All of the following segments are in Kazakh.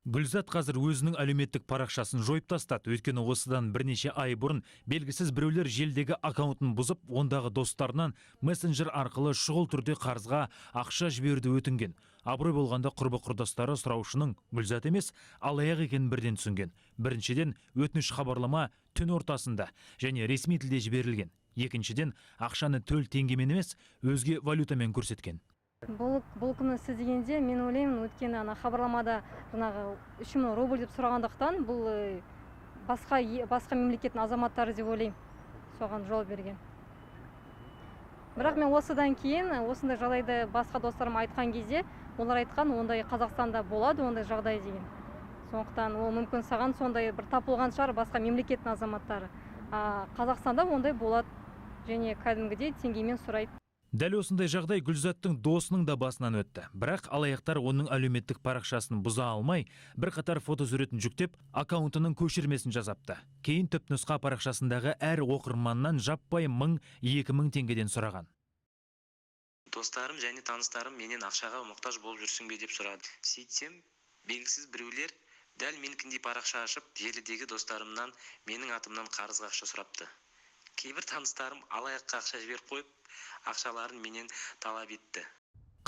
Гүлзат қазір өзінің әлеуметтік парақшасын жойып тастады. Өйткені осыдан бірнеше ай бұрын белгісіз біреулер желідегі аккаунтын бұзып, ондағы достарынан мессенджер арқылы шұғыл түрде қарызға ақша жіберуді өтінген. Абырой болғанда, құрбы құрдастары сұраушының Гүлзат емес, алаяқ екенін бірден түсінген. Біріншіден, өтініш хабарлама түн ортасында және ресми тілде жіберілген. Екіншіден, ақшаны төл теңгемен емес, өзге валютамен көрсеткен. Бұл кімнің ісі дегенде, мен ойлаймын, өйткені ана хабарламада жаңағы 3000 рубль деп сұрағандықтан, бұл басқа мемлекеттің азаматтары деп ойлаймын, соған жол берген. Бірақ мен осыдан кейін осындай жағдайды басқа достарыма айтқан кезде, олар айтқан, ондай Қазақстанда болады ондай жағдай деген. Сондықтан ол мүмкін саған сондай бір тап болған шығар, басқа мемлекеттің азаматтары, а Қазақстанда ондай болады және кәдімгідей теңгемен сұрайды. Дәл осындай жағдай Гүлзаттың досының да басынан өтті. Бірақ алаяқтар оның әлеуметтік парақшасын бұза алмай, бірқатар фотосуретін жүктеп, аккаунтының көшірмесін жасапты. Кейін түпнұсқа парақшасындағы әр оқырманнан жаппай 1000, 2000 теңгеден сұраған. Достарым және таныстарым менен ақшаға мұқтаж болып жүрсің бе деп сұрады. Сөйтсем, белгісіз біреулер дәл менікіндей парақша ашып, желідегі достарымнан менің атымнан қарызға ақша сұрапты. Кейбір таныстарым алаяққа ақша жіберіп қойып, ақшаларын менен талап етті.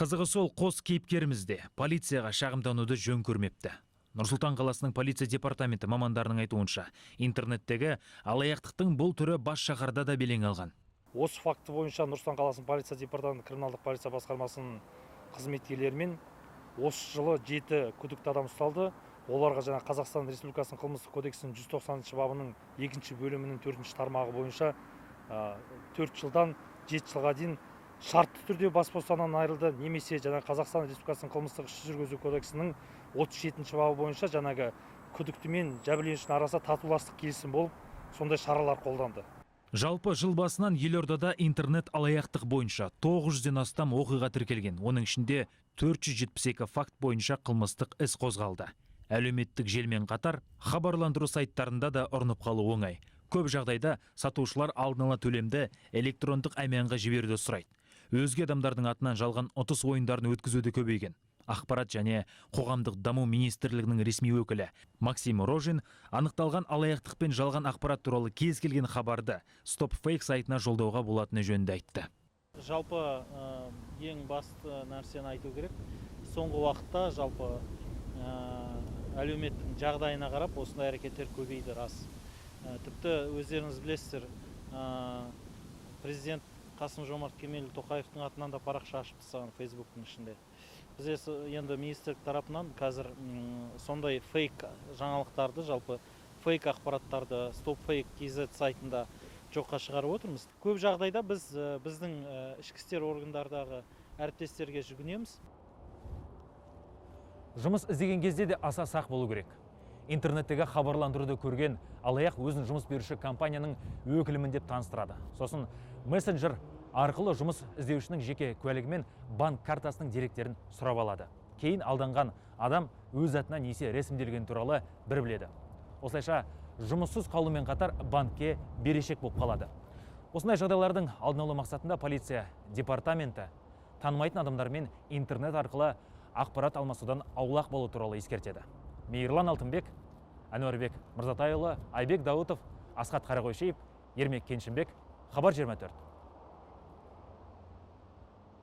Қызығы сол, қос кейіпкеріміз де полицияға шағымдануды жөн көрмепті. Нұр-Сұлтан қаласының полиция департаменті мамандарының айтуынша, интернеттегі алаяқтықтың бұл түрі бас шаһарда да белең алған. Осы факті бойынша Нұр-Сұлтан қаласының полиция департаменті криминалдық полиция басқармасының қызметкерлерімен осы жылы жеті күдікті адам ұсталды. Оларға жаңа Қазақстан Республикасының Қылмыстық кодексінің 190 бабының екінші бөлімінің төртінші тармағы бойынша 4 жылдан 7 жылға дейін шартты түрде бас бостандығынан айырылды немесе жаңа Қазақстан Республикасының Қылмыстық іс жүргізу кодексінің 37-бабы бойынша жаңағы күдікті мен жәбірленушінің арасында татуластық келісім болып, сондай шаралар қолданды. Жалпы, жыл басынан елордада интернет алаяқтық бойынша 900-ден астам оқиға тіркелген. Оның ішінде 472 факт бойынша қылмыстық іс қозғалды. Әлеуметтік желімен қатар хабарландыру сайттарында да ұрынып қалу оңай. Көп жағдайда сатушылар алдын ала төлемді электрондық әмиянға жіберуді сұрайды. Өзге адамдардың атынан жалған ұтыс ойындарын өткізу де көбейген. Ақпарат және қоғамдық даму министрлігінің ресми өкілі Максим Рожин анықталған алаяқтық пен жалған ақпарат туралы кез келген хабарды Стоп Фейк сайтына жолдауға болатыны жөнінде айтты. Жалпы, ең басты нәрсені айту керек: соңғы уақытта жалпы әлеуметтің жағдайына қарап осындай әрекеттер көбейді, рас. Тіпті өздеріңіз білесіздер, президент Қасым Жомарт Кемелұлы Тоқаевтың атынан да парақша ашып тастаған Фейсбуктың ішінде. Біз енді министрлік тарапынан қазір сондай фейк жаңалықтарды, жалпы фейк ақпараттарды Стоп Фейк kz сайтында жоққа шығарып отырмыз. Көп жағдайда біз біздің ішкі істер органдардағы әріптестерге жүгінеміз. Жұмыс іздеген кезде де аса сақ болу керек. Интернеттегі хабарландыруды көрген алаяқ өзін жұмыс беруші компанияның өкілімін деп таныстырады. Сосын мессенджер арқылы жұмыс іздеушінің жеке куәлігі мен банк картасының деректерін сұрап алады. Кейін алданған адам өз атына несие рәсімделгені туралы бір біледі. Осылайша жұмыссыз қалумен қатар банкке берешек болып қалады. Осындай жағдайлардың алдын алу мақсатында полиция департаменті танымайтын адамдармен интернет арқылы ақпарат алмасудан аулақ болу туралы ескертеді. Мейірлан Алтынбек, Әнуарбек Мырзатайұлы, Айбек Дауытов, Асхат Қарақойшиев, Ермек Кеншінбек, Хабар 24.